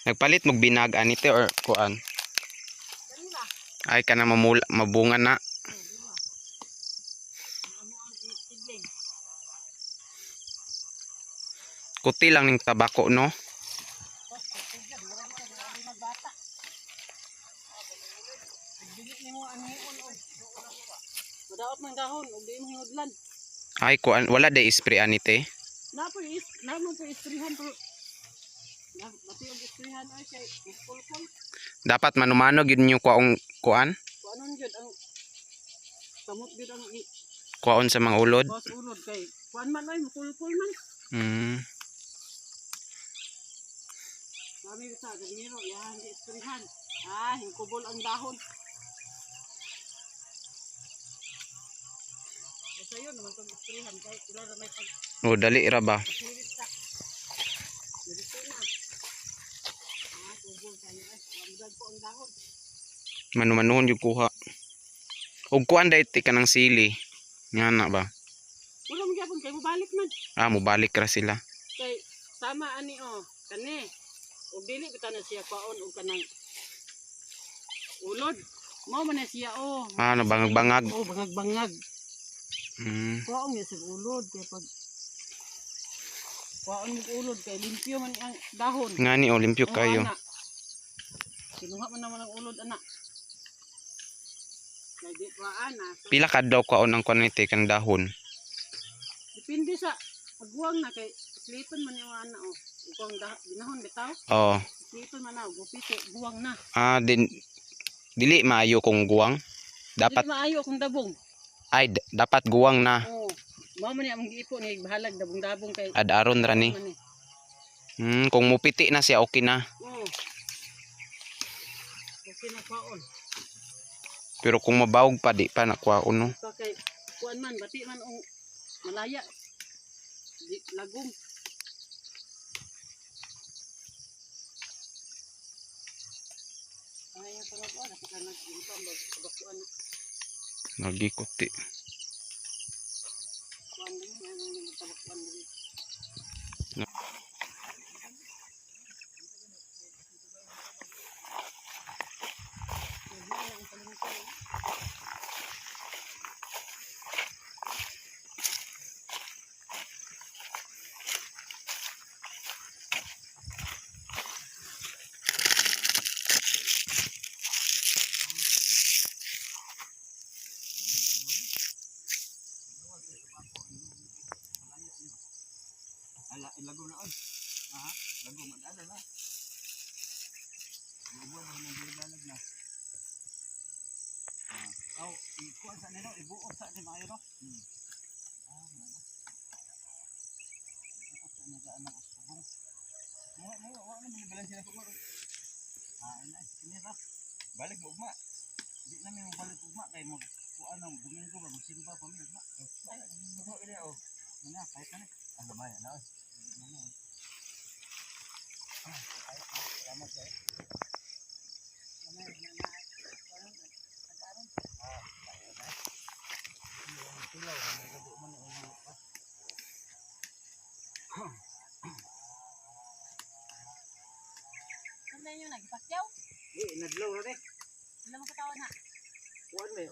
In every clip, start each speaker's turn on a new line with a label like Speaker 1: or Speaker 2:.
Speaker 1: Nagpalit mog binag ani te or kuan?
Speaker 2: Kanila.
Speaker 1: Ay, kana mamula, mabunga na.
Speaker 2: Oh, diba? Ang amo ang sidling.
Speaker 1: Kuti lang ning tabako, no?
Speaker 2: Tapos, tugyan, mura mo na magbata. Dili nimo ang hion og madaot man dahon og di mo hinudlan.
Speaker 1: Ay, kuan, wala day spray ani te.
Speaker 2: Na po is na mo po isprihan, pero na mati og isprihan ay kay kulkul.
Speaker 1: Dapat manumano gyud niyo kuaong kuan,
Speaker 2: Kuanon gyud ang kamot gyud ang
Speaker 1: kuaon sa mga ulod.
Speaker 2: boss ulod kay kuan man ay mukulkul man. Kami sa Gamiro yan di isprihan. Ah, hingkubol ang dahon. Basta yun naman tong isprihan kay wala ra may pag
Speaker 1: Oh, dali ra ba?
Speaker 2: Paghirit ta. Dito na. Ah, kubol kayo ay. Lamdag ko ang dahon.
Speaker 1: Manumanuhon gyud kuha. Og kuan day ti kanang sili. Nga na ba?
Speaker 2: Wala mo gyapon kay mobalik man.
Speaker 1: Ah, mobalik ra sila.
Speaker 2: Kay sama ani oh, kani. Og dili bitaw na siya kwaon og kanang ulod. Mao man na siya oh.
Speaker 1: Ah, nabangag-bangag.
Speaker 2: Oh, bangag-bangag. Kwaon niya sa ulod kay pag kwaon mo ulod kay limpyo man ang dahon.
Speaker 1: Nga ni, oh, limpyo
Speaker 2: Oh,
Speaker 1: kayo.
Speaker 2: ana. Kinuha man naman ang ulod ana. Kay di kuhaan na. So,
Speaker 1: Pila ka daw kuaon ang kuan ni te kanang dahon?
Speaker 2: depende sa pagguwang na kay sliton man yung ana oh. Ug ang ginahon bitaw,
Speaker 1: Oh.
Speaker 2: sliton man na ug gupit guwang na.
Speaker 1: Ah, din dili maayo kung guwang. Dapat
Speaker 2: Dili maayo akong dabong.
Speaker 1: ay dapat guwang na.
Speaker 2: Oo. Mao man ni among giipo ni bahalag dabong-dabong kay
Speaker 1: Ad-aron ra ni.
Speaker 2: man ni.
Speaker 1: Kung mupiti na siya, okay na.
Speaker 2: Oo. Okay na kwaon.
Speaker 1: Pero kung mabawog pa, di pa nakuha no.
Speaker 2: So kay kuan man bati man og malaya. Di lagom. Ay, ang kuan ako ka nag-ipa mag
Speaker 1: Lagi kuti.
Speaker 2: Kuan din ang tabakuan din.
Speaker 3: Ala, ilago na oy. Aha, lago madala na. Ilago ba nang gidalag na. Ah, aw, ikuan sa nino, ibuot sa ni maayo no. Ah, mao. Ibuot sa nila anang usbong. Mo mo wa na may balance na ko. Ah, ina, kini ra. Balik mo ugma. Di na mi mo balik ugma kay mo kuan ang Domingo ba magsimba pa mi ugma. Mo ila oh. Na, kahit na ni. Ang gamay na. Oy. Salamat kay.
Speaker 2: Saan na yun? Nagpakyaw?
Speaker 3: Eh, nadlaw ra ni.
Speaker 2: Wala mo katawa na.
Speaker 3: Kuan may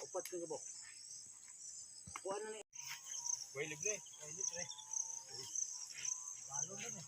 Speaker 3: upat ka gabok. Kuan na ni. Way libre, way libre. Balon na ni.